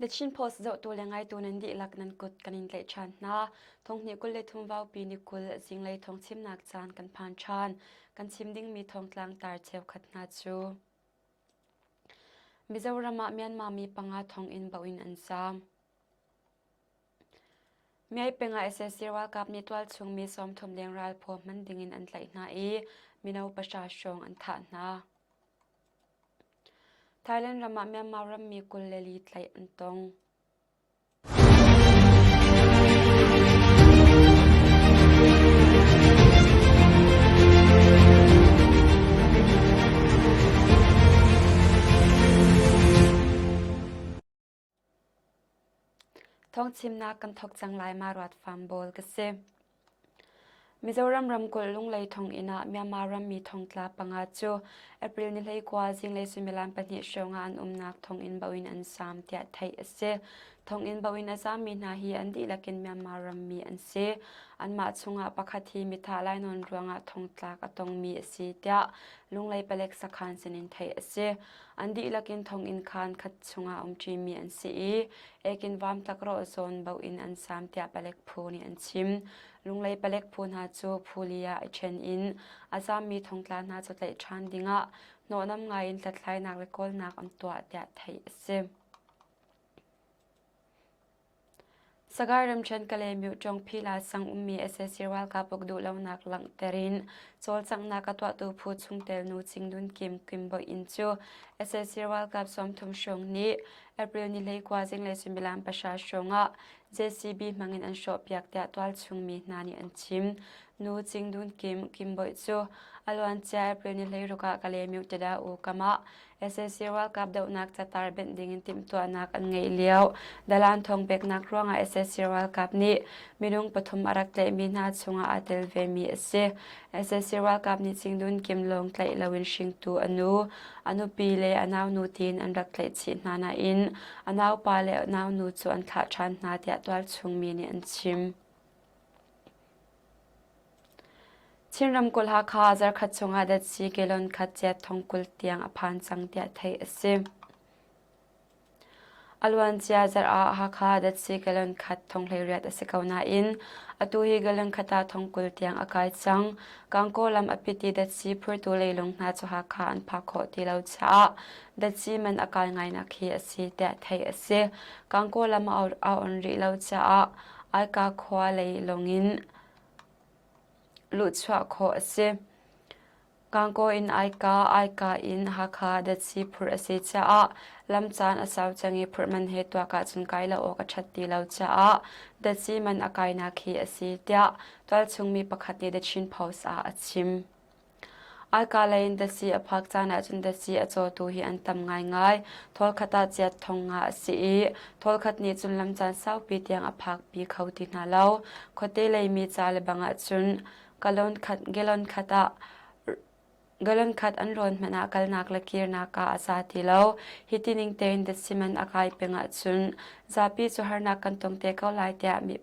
Chin Post zohtu le ngaitu nan dihlak nan kut kan in tlaih ṭhan hna. Thonghnih 23 vaupi ni 20 zinglei thawng chimnak caan kan phan ṭhan. Kan chim dingmi thawngtlang tar cheukhat hna cu. Mizoram ah Myanmar mi panga thonginn boh in an zaam. Myay peng ah sac ralkap nih tualchung mi 30 leng ralphaw hman dingin an tlaih hna i mino pahra hrawng an thah hna. Thailand ram ah Myanmar rammi 24 tlaih an tong. Thawngchimnak kan thawk cang lai ma ruat fam bawl ka si. Mizoram ramkulh Lunglei thonginn ah Myanmar rammi thongtla panga cu April ni 19 zinglei suimilam pahnih hrawng ah an umnak thonginn bo in an zaam tiah theih a si. Thonginn bo in a zaammi hna hi an dihlak in Myanmar rammi an si. Anmah chungah pakhat hi mithah lainawn ruangah thongtlak a tongmi a si tiah Lunglei palek sakhan sinin theih a si. An dihlak in thonginn khaan khat chungah umṭimi an si i ekin vamtlak rawh zawn bo in an saam tiah palek phu nih an chim. Lunglei palek phu hna cu phuli ah i ṭhen in a zaammi thongtla hna cu tlaih ṭhan dingah hnawhnam ngai in hlathlainak le kawlnak an tuah tiah theih a si. Sagaing ramṭhen Kalaymyo Ṭawngphila sang ummi sac ralkap uk duhlonak langhter in cawlcanghnak a tuahtu phu chungtel nu Cingdun Kim Kim Boih Inn cu sac ralkap 30 hrawng nih April ni 19 zinglei suimilam pahra hrawng ah JCB hmangin an hrawhpiak tiah tualchung mi hna nih an chim. Nu Cingdun Kim Kim Boih cu a luancia April ni 16 ah Kalaymyo Tada U kam ah sac ralkap dohnak catar benh dingin timhtuahnak an ngeih lio dalan thawng peknak ruangah sac ralkap nih minung pathum a rak tlaihmi hna chungah aa tel vemi a si. Sac ralkap nih Cingdun Kim lawng tlaih loin hringtu a nu, a nupi le a naunu tiin an rak tlaih chih hna nain a naupa le a naunu cu an thlah ṭhan hna tiah tualchung mi nih an chim. Chin ramkulh Hakha zarkhat chungah datsi gallon khat ciat thong 20 tiang a phan cang tiah theih a si. A luancia zarh ah Hakha datsi gallon khat thong 18 a si ko nain atu hi gallon khat ah thong 20 tiang a kai cang. Gangaw lam a pit i datsi phurtu leilung hna cu Hakha an phak khawh ti lo caah datsi man a kai ngainak hi a si tiah theih a si. Gangaw lam a on rih lo caah Aika khua lei lawngin luhchuah khawh a si. Gangaw in Aika, Aika in Hakha datsi phurh a si caah lam caan a sau cang i phurh man he tuak ahcun kai lo awk a ṭhat ti lo caah datsi man a kainak hi a si tiah tualchung mi pakhat nih The Chin Post ah a chim. Aika lei in datsi a phak caan ahcun datsi a cawtu hi an tam ngaingai. Thawl khat ah chiat thong nga a si i thawl khat nih cun lam caan saupi tiang a phakpi kho ti hna lo. Khuate lei mi ca le bang ahcun gallon khat, gallon khat ah gallon khat an rawn hmanh ah kalnak le kirnak ah a za ti lo. Hi ti ning tein datsi man a kai peng ahcun zapi cu harnak kan tong te ko lai tiah mi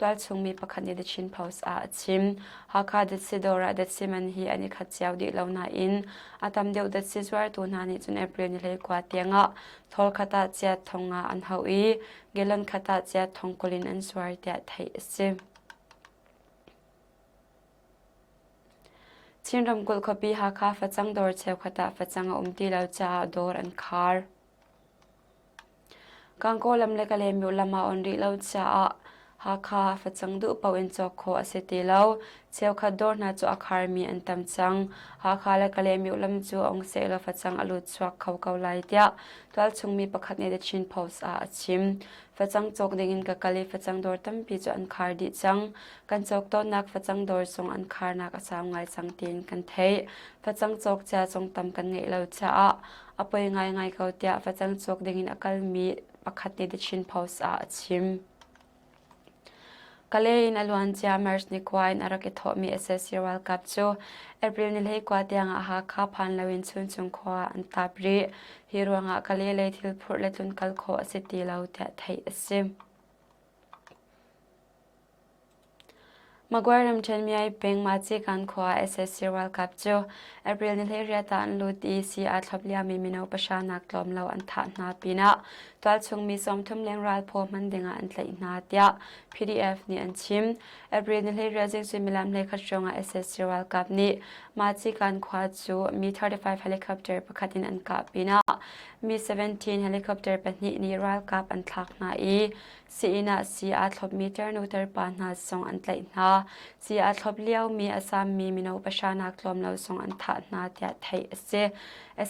Tualchung mi pakhat nih The Chin Post ah a chim. Hakha datsi dawr ah datsi man hi an i khat cio dih lo nain a tam deuh datsi zuartu hna nih cun April ni 19 tiangah thawl khat ah ciat thong nga an hauh i gallon khat ah ciat thong 20 in an zuar tiah theih a si. Chin ramkulh khuapi Hakha facang dawr cheukhat ah facang a um ti lo caah dawr an khar. Gangaw lam le Kalaymyo lam ah on rih lo caah Hakha facang duh paoh in cawk khawh a si ti lo. Cheukhat dawr hna cu a kharmi an tam cang. Hakha le Kalaymyo lam cu ong sehlaw facang a lut chuak kho ko lai tiah tualchung mi pakhat nih The Chin Post ah a chim. Facang cawk dingin ka kal i facang dawr tampi cu an khar dih cang. Kan cawk tawnnak facang dawr zong an kharnak a sau ngai cang tiin kan theih. Facang cawk cia zong tam kan ngeih lo caah a poi ngaingai ko tiah facang cawk dingin a kalmi pakhat nih The Chin Post ah a chim. Kalay in a luancia March ni kua in a rak i thawhmi sac ralkap cu April ni 19 tiangah Hakha phan loin Chuncung khua an tap rih. Hi ruangah Kalay lei thil phurh le tlunkal khawh a si ti lo tiah theih a si. Magway ramṭhen Myay peng Macikan khua ah sac ralkap cu April ni 18 ah an lut i sii aa thlop liomi mino pahra nak tlawm lo an thah hna pinah Tualchung mi 30 leng ralphaw hman dingah an tlaih hna tiah PDF nih an chim. April ni 18 zing suimilam 11 hrawng ah sac ralkap nih Macikan khua cu Mi-35 helicopter pakhat in an kah pinah Mi-17 helicopter pahnih nih ralkap an thlak hna i Sii-inn ah sii aa thlopmi tarnu tarpa hna zong an tlaih hna. Sii aa thlop liomi a sammi mino pahra nak tlawm lo zong an thah hna tiah theih a si.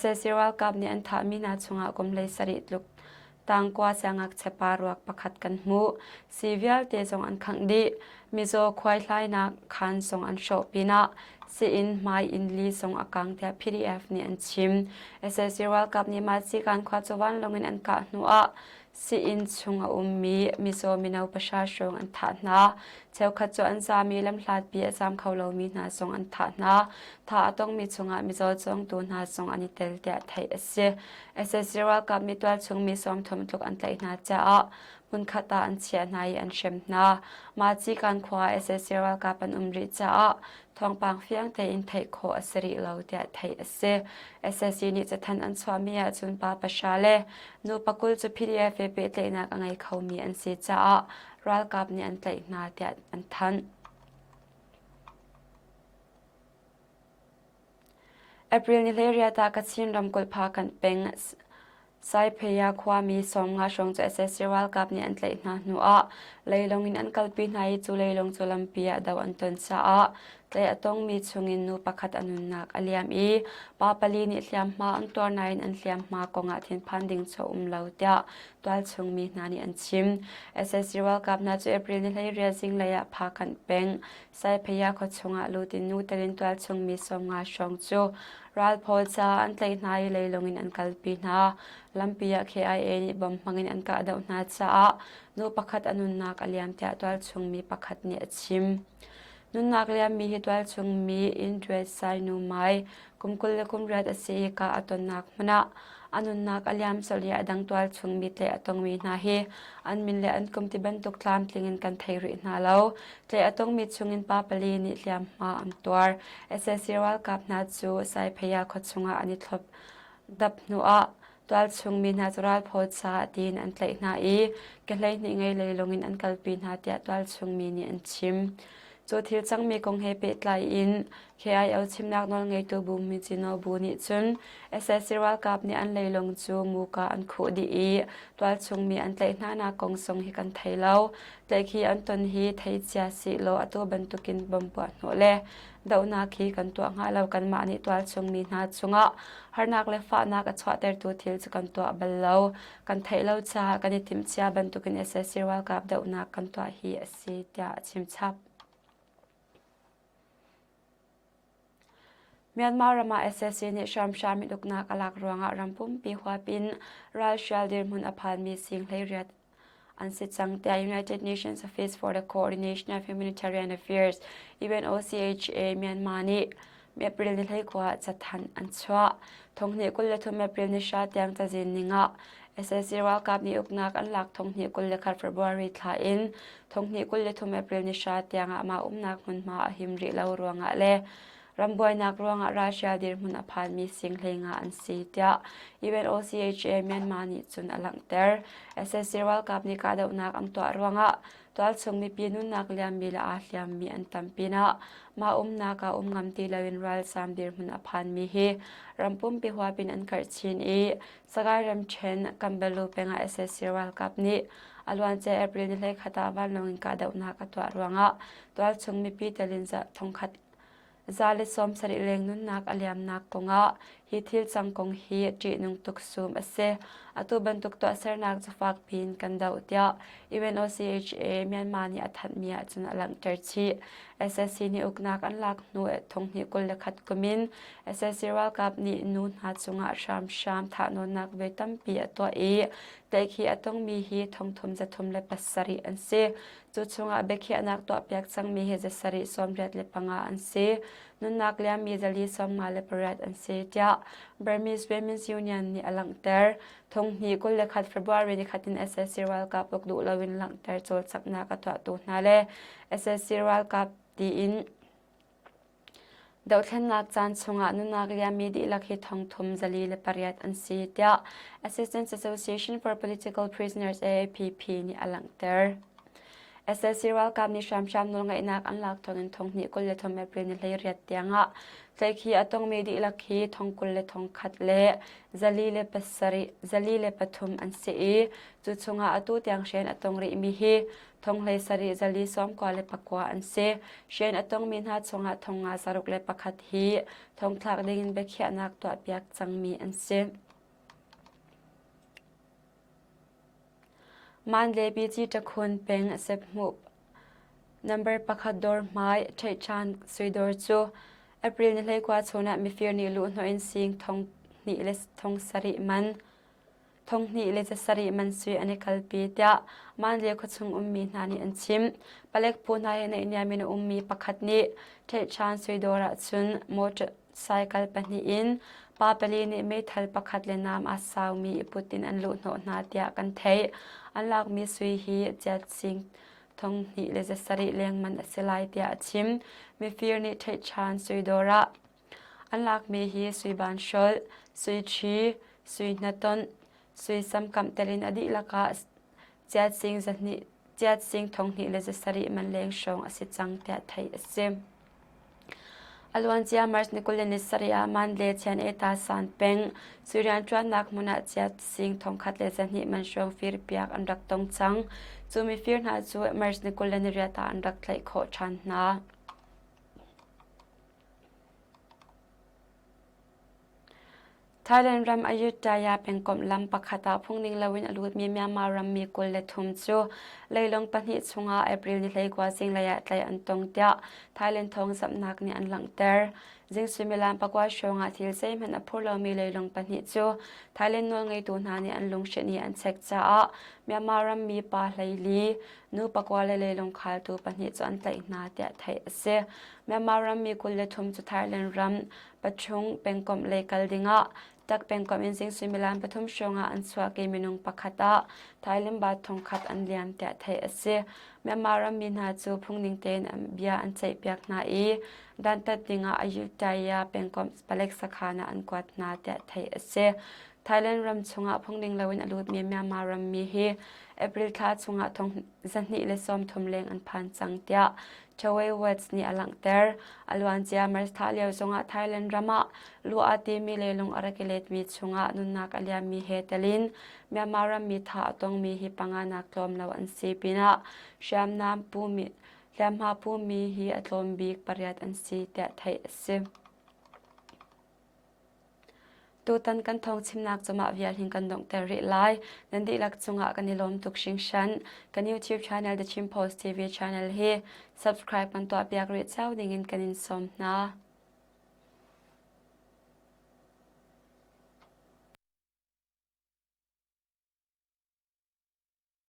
Sac ralkap nih an thahmi hna chungah kum 17 tluk tangkua siangngakchia pa ruak pakhat kan hmuh. Sii vialte zong an khangh dih. Mizaw khuaihlainak khaan zong an hrawh pinah sii-inn hmai inn li zong a kang tiah PDF nih an chim. Sac ralkap nih mah sikaan khua cu vanlawng in an kah hnuah Sii-inn chung a ummi mizaw mino pahra hrawng an thah hna. Cheukhat cu an zaam i lamhlatpi a zaam kho lomi hna zong an thah hna. Thah a tongmi chungah mizaw cawngtu hna zong an i tel tiah theih a si. Sac ralkap nih tualchung mi 30 tluk an tlaih hna caah hmunkhat ah an chiah hna i an hrem hna. Mah Cikan khua ah sac ralkap an um rih caah thawngpang fiang tein theih khawh a si rih lo tiah theih a si. Sac nih cathanh an chuahmi ahcun pa pahra le nu pakul cu PDF he pehtlaihnak a ngei khomi an si caah ralkap nih an tlaih hna tiah an thanh. April ni 18 ah Kachin ramkulh Phakanh peng Saiphaya khuami 50 hrawng cu sac ralkap nih an tlaih hna hnuah leilung in an kalpi hna i cu leilung cu lampi ah do an ton caah tlaih a tongmi chungin nu pakhat a nunnak a liam i pa pali nih hliamhma an tuar nain an hliamhma kongah thinphan ding cu a um lo tiah tualchung mi hna nih an chim. Sac ralkap hna cu April ni 18 zinglei ah Phakanh peng Saiphaya khua chungah lut in nu telin tualchung mi 50 hrawng cu Ralphaw caah an tlaih hna i leilung in an kalpi hna. Lampi ah KIA nih bom hmangin an kahdoh hna caah nu pakhat a nunnak a liam tiah tualchung mi pakhat nih a chim. Nunnak liammi hi tualchung mi Indret Sai Nu Mai kum 28 a si i kah a tonnak hmun ah a nunnak a liam colh i a dang tualchung mi tlaih a tongmi hna hi an min le an kum ti bantuk tlamtling in kan thei rih hna lo. Tlaih a tongmi chungin pa pali nih hliamhma an tuar. Sac ralkap hna cu Saiphaya khua chungah an i thlop dap hnuah tualchung mi hna cu ralphaw caah tiin an tlaih hna i ke 12 ngei leilung in an kalpi hna tiah tualchung mi nih an chim. Cu thil cangmi kong he pehtlai in KIO chimnak nawlngeitu Bu Myitsino bu nih cun sac ralkap nih an leilung cu muka an khuh dih i tualchung mi an tlaih hnanak kong zong hi kan thei lo. Tlaihkhih an ton hi thei cia sihlaw atu bantukin bom puah hnawh le dohnak hi kan tuah hnga lo. Kanmah nih tualchung mi hna cungah harnak le fahnak a chuahtertu thil cu kan tuah bal lo. Kan theih lo caah kan i timhcia bantukin sac ralkap dohnak kan tuah hi a si tiah a chimchap. Myanmar ram ah sac nih hramhram in uknak a lak ruangah ram pumpi huap in ralhrial dirhmun a phanmi sing 18 an si cang tiah United Nations Office for the Coordination of Humanitarian Affairs UNOCHA Myanmar nih April ni 19 ah cathanh an chuah. 2023 April ni hra tiang cazin ning ah sac ralkap nih uknak an lak 2021 February thla in 2023 April ni hra tiang ah mah umnak hmunhma a him rih lo ruangah le ram buainak ruangah ralhrial dirhmun a phanmi sing 15 an si tiah UNOCHA Myanmar nih cun a langhter. Sac ralkap nih kahdohnak an tuah ruangah tualchung mipi nunnak liammi le aa hliammi an tam pinah mah umnak ah um ngam ti loin ralzaam dirhmun a phanmi hi ram pumpi huap in an karh chin i Sagaing ramṭhen Kambelu peng ah sac ralkap nih a luancia April ni 21 ah vanlawng in kahdohnak a tuah ruangah tualchung mipi tel in thongkhat 170 leng nunnak a liamnak kongah hi thil cang kong hi ṭihnung tuk sum a si. Atu bantuk tuahsernak cu fakpi in kan doh tiah UNOCHA Myanmar nih a thanhmi ahcun a langhter chih. Sac nih uknak an lak hnu 2021 kum in sac ralkap nih nu hna cungah hramhram thahnawnnak voi tampi a tuah i tlaihkhih a tongmi hi 3307 an si. Cu chungah biakhiahnak tuahpiak cangmi hi 785 an si. Nunnak liammi 458 an si tiah Burmese Women's Union nih a langhter. 2021 February ni khat in sac ralkap uk duh loin langhter cawlcanghnak a tuahtu hna le sac ralkap tiin. Dohthlennak caan chungah nunnak liammi dihlak hi thongthum 408 an si, tiah Assistance Association for Political Prisoners AAPP nih a langhter. SLC ralkap nih hramhram nawlngeihnak an lak thawngin thong hnih 23 April ni 18 tiangah tlaihkhih a tongmi dihlak hi thong 21 le 407 403 an si i cu chungah atu tiang hren a tong rihmi hi thong hlei sarih zali sawmkua le pakua an si. Hren a tongmi hna chungah thong nga zaruk le pakhat hi thongthlak dingin biakhiahnak tuahpiak cangmi an si. Mandalay BG Takhun peng Sephmuh number pakhat dawr hmai Ṭheihṭhan suidawr cu April ni 19 chun ah mifir nih luhhnawh in sing thong hnih le thong sarih man thong hnih le zasarih man sui an i kalpi tiah Mandalay khuachung ummi hna nih an chim. Palek phu hna he naihniam in a ummi pakhat nih Ṭheihṭhan suidawr ah cun motorcycle pahnih in pa pali nih meithal pakhat le nam aa saumi i put in an luhhnawh hna tiah kan theih. An lakmi sui hi chiat sing thong hnih le zasarih leng man a si lai tiah a chim. Mifir nih Ṭheihṭhan suidawr ah An lakmi hi sui banhrolh, sui ṭhi, sui hnatonh, sui samkamh tel in a dihlak ah chiat sing thong hnih le zasarih man leng hrawng a si cang tiah theih a si. A luancia March ni 27 ah Mandalay Chian-eta San peng sui rianṭuannak hmun ah chiat sing thongkhat le zahnih man hrawng firpiak an rak tong cang. Cu mifir hna cu March ni 28 ah an rak tlaih khawh ṭhan hna. Thailand ram Ayutthaya pengkomh lam pakhat ah phungning loin a lutmi Myanmar rammi 23 cu leilung pahnih chungah April ni 19 zinglei ah tlaih an tong tiah Thailand thawngzamhnak nih an langhter. Zing suimilam pakua hrawng ah thil zeihmanh a phur lomi leilung pahnih cu Thailand nawlngeitu hna nih an lunghrinh i an chek caah Myanmar rammi pa 14, nu pakua le leilung khaltu pahnih cu an tlaih hna tiah theih a si. Myanmar rammi 23 cu Thailand ram Pachung pengkomh lei kal dingah Tak pengkomh in zing suimilam pathum hrawngah an chuak i minung pakhat ah Thailand baht thongkhat an liam tiah theih a si. Myanmar rammi hna cu phungning tein bia an ceihpiak hna i dantat dingah Ayutthaya pengkomh palek sakhan ah an kuat hna tiah theih a si. Thailand ram chungah phungning loin a lutmi Myanmar rammi hi April thla chungah thong 230 leng an phan cang tiah Chawei Woods nih a langhter. A luancia March thla lio zongah Thailand ram ah lu aa timi leilung a rak i letmi chungah nunnak a liammi he telin Myanmar rammi thah a tongmi hi panganak tlawm lo an si pinah hriamnam pumi hliamhma pumi hi a tlawm bik pariat an si tiah theih a si. Tutan kan thawngchimnak cu mah vial hin kan donghter rih lai. Nan dihlak cungah kan i lawm tuk hringhran. Kan YouTube channel The Chin Post TV channel hi subscribe kan tuahpiak rih cio dingin kan in sawm hna.